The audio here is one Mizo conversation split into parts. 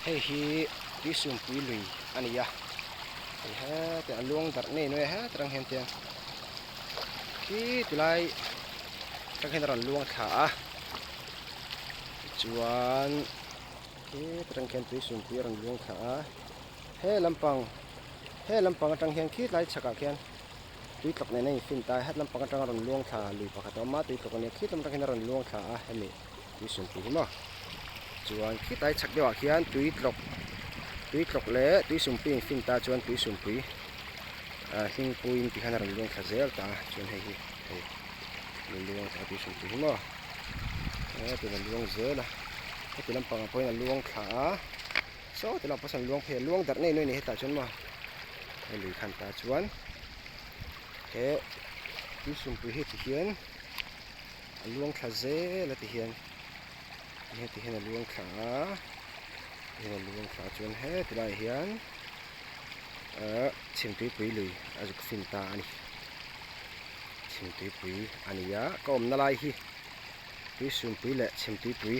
Hei hi tuisumpui lui a ni a hei heti a luang darh nei nuai a hetirang hian tiang khi tilai atang hian a rawn luang thla a tichuan khitirang khian tuisumpui a rawn luang thla a he lampang he lampang atang hian khitlai chhakah khian tui tlawk nen a infin ta a het lampang atanga rawn luang thla lui pakhat a awm a tui tlawk a nia khit lam atang hian a rawn luang thla a hemi tui sumpui hi maw chuan khitlai chhak deuhah khian tui tlawk tui tlawk leh tui sumpui infin ta chuan tui sumpui ah hlingpuiin ti hian a rawn luang thla zel ta a chuan hei hi hei a luang thla a tui sumpui hi maw hetin a luang zel a heti lampangah pawhin a luang thla a saw ti lamah pawh sawn luang phei a luang darh nei nuai a ni hetah chuan maw he lui khan tah chuan he tui sumpui hi ti hian a luang thla zel a ti hian heti hian a luang thla a ti hian a luang thla a chuan heti laiah hian ahh chhimtuipui lui a zuk fin ta a ni chhimtuipui a ni a ka awmna lai hi tui sumpui leh chhimtuipui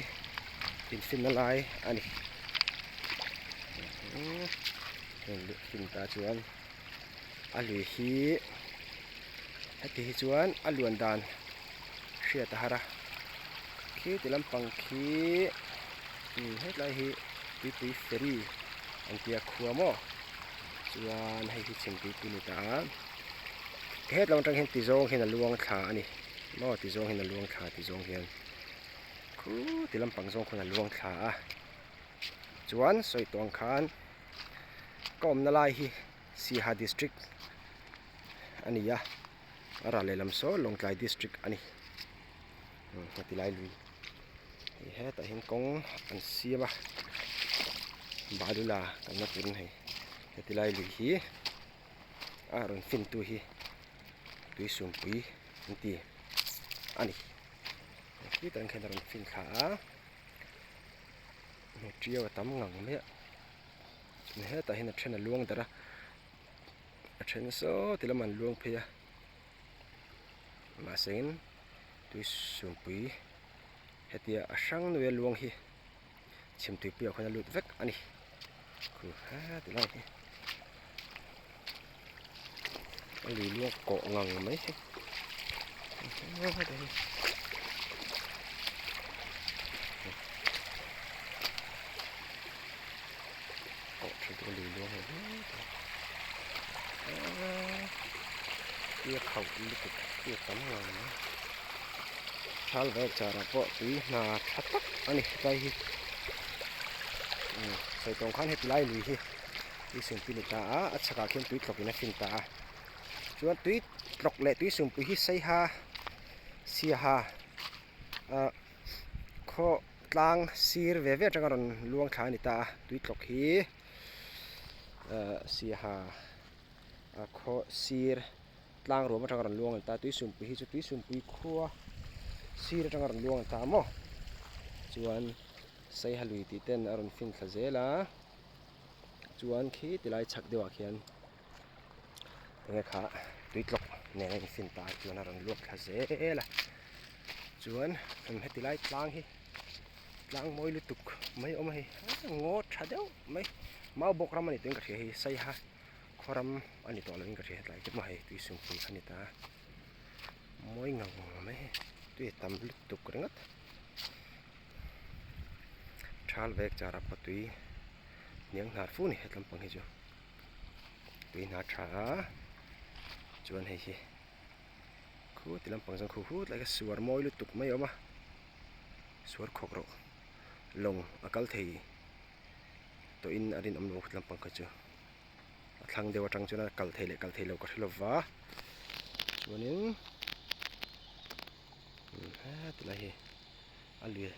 infinna lai a ni. Heng luh fin ta chuan a lui hi heti hi chuan a luan dan hriat a har a khi ti lampang khi umm hetlai hi tuipui ferry an tia khua maw chuan hei hi chhim tuipui a ni ta a hetlam atang hian ti zawng hian a luang thla a ni maw ti zawng hian a luang thla ti zawng hian khu ti lampang zawng khawn a luang thla a. Chuan sawi tawh ang khan ka awmna lai hi Siaha district a ni a a ral lehlam saw Lawngtlai district a ni heti lai lui hei hetah hian kawng an siam a balula kalna turin hei heti lai lui hi a rawn fin tu hi tuisumpui an ti a ni khitah khian a rawn fin thla a. Hmu tiau a tam ngang mai a chuan hetah hian a then a luang darh a a then saw ti lamah an luang phei a mahse in tui sumpui hetia a hrang nuai a luang hi chhim tuipuiah khuan a lut vek a ni khu heti lai hi a lui luang kawh ngang mai hi. Kawh tha deuh a lui luang hi tui a khauh lutuk tui a tam ngang mai thal vel charah pawh tui hna tha tak a ni hetlai hi sawi tawng khan heti lai lui hi tui sumpui ni ta a a chhakah khian tui tlawkin a fin ta a chuan tui tlawk leh tui sumpui hi saiha siaha ah khaw tlang sir ve ve atanga rawn luang thla a ni ta a tui tlawk hi ah siaha ah khaw sir tlang ruam atanga rawn luang a ni ta a tui sumpui hi chu tui sumpui khua sir atanga rawn luang a ni ta maw chuan saiha lui tih ten a rawn fin thla zel a. Chuan khi tilai chhak deuhah khian enge kha tui tlawk nen a infin ta chuan a rawn luak thla zel a chuan heti lai tlang hi tlang mawi lutuk mai a awm a hei ngaw tha deuh mai mau bawk ram a ni tawhin ka hria hei saiha khaw ram a ni tawh lovin ka hria hetlai te pawh hei tui sungpui kha a ni ta mawi ngang mai hei tui a tam lutuk ringawt. Thal vek char a patui hniang hnar fu a ni hetlam pang hi chu tui hna tha a chuan hei hi khu ti lampang zawng khu hut lai kha suar mawi lutuk mai a awm a suar khawk rawh lawng a kal thei tawhin a rinawm lo khut lampang kha chu a thlang deuh atang chuan a kal thei leh kal thei lo ka hre lova chuanin heti lai hi a lui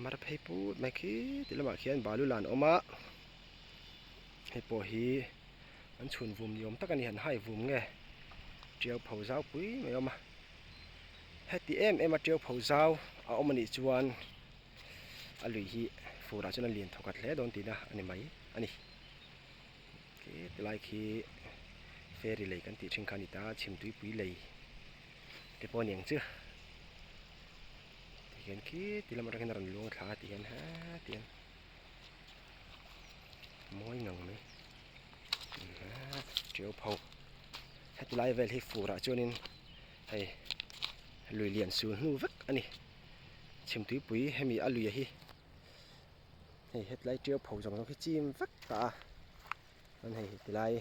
mar phei put mai khi ti lamah khian balu lan a awm a hei pawh hi an chhun vum ni awm tak a ni han hai vum nge tiau pho zau pui mai a awm a heti em em a tiau pho zau a awm a nih chuan a lui hi fur ah chuan a lian thawkhat hle dawn tihna a ni mai a ni khi tilai khi ferry lei kan tih thin kha a ni ta chhimtuipui lei te pawh a ni ang chu tihian khi ti lam atangin a rawn luang thla a tihian heti hian. Tiau pho heti lai vel hi fur ah chuanin hei lui lian sul hnu vek a ni chhimtuipui hemi a lui hi hei hetlai tiau pho zawng zawng hi chim vek ta a chuan hei tilai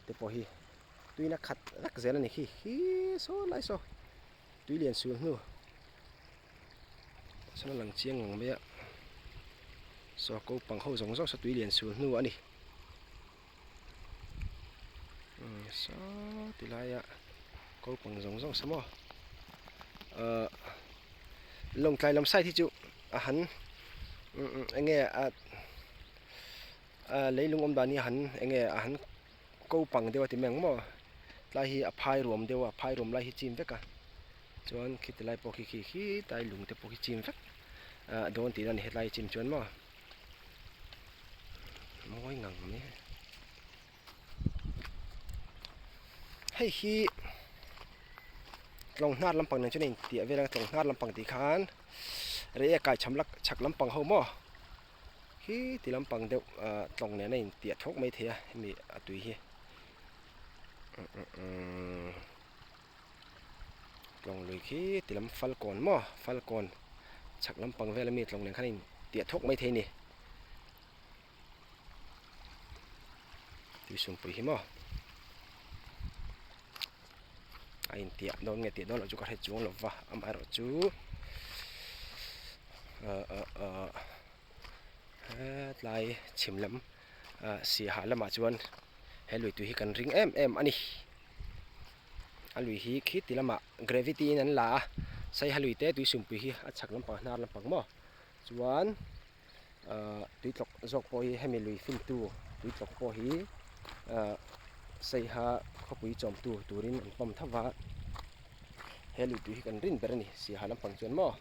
te pawh hi tuina khat vek zel a ni khi khi saw lai saw tui lian sul hnu sawn a lang chiang ang mai a saw ko pang ho zawng zawng saw tui lian sul hnu a ni. Saw ti laia ko pang zawng zawng saw maw ahh lawngtlai lam side hi chu a han eng nge a leilung awm dan hi a han eng nge a han ko pang deuh a ti mai ang maw tlai hi a phai ruam deuh a phai ruam lai hi chim vek a chuan khiti lai pawh khi khi khitlai lung te pawh khi chim vek ah dawn tihna a ni hetlai chim chuan maw. Mawi ngang mai a hei hi tlawng hnar lampang nen chuan a intiah vel a tlawng hnar lampang tih khan rei a kai cham lak chhak lampang ho maw khi ti lampang deuh ah tlawng nen a intiah thawk mai thei a hemi a tui hi Tlawng lui khi ti lam falkawn maw falkawn chhak lampang vel ami tlawng nen khan a in tiah thawk mai thei a ni tuisumpui hi maw a in tiah dawn nge tiah dawn loh chu ka hre chuang lo va amaherawh chu ah ah ah hetlai chhim lam ah siaha lamah chuan he lui tui hi kan ring em em a ni. A lui hi khi ti lamah gravity in an la a saiha lui te tui sumpui hi a chhak lampang hnar lampang maw chuan ahh tui tlawk zawk pawh hi hemi lui fintu tui tlawk pawh hi ahh saiha khawpui chawmtu turin an pawm tho va he lui tui hi kan rin ber a ni siaha lampang chuan maw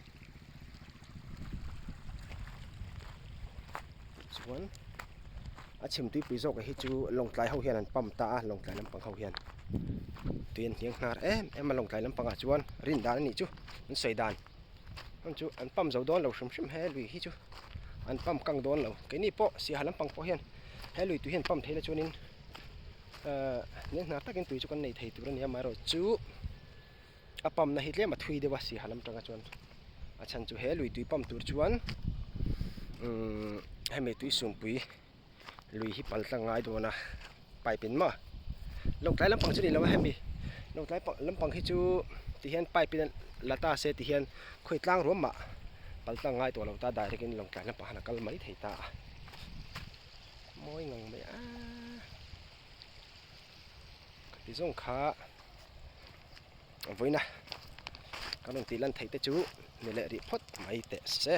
chuan. A chhim tuipui zawk hi chu lawngtlai ho hian an pump ta a lawngtlai lampang ho hian tui an hniang hnar em em a lawngtlai lampangah chuan rin dan a nih chu an sawi dan hman chu an pump zo dawn lo hrim hrim he lui hi chu an pump kang dawn lo keini pawh siaha lampang pawh hian he lui tui hi an pump theih na chuanin ahh hniang hnar takin tui chu kan nei thei tur a ni a amaherawhchu a pump na hi tlem a thui deuh a siaha lam tanga chuan a chhan chu he lui tui pump tur chuan umm hemi tui sumpui lui hi pal tlang ngai dawn a pipe in maw lawngtlai lampang chu ni lo a hemi lawngtlai lampang hi chu ti hian pipe in la ta se ti hian khawi tlang ruam mah pal tlang ngai tawh lo ta direct in lawngtlai lampang han a kal mai thei ta a mawi ngang mai a ka ti zawng kha. Vawiina kan rawn tih lan theih te chu ni leh rih phawt mai teh se.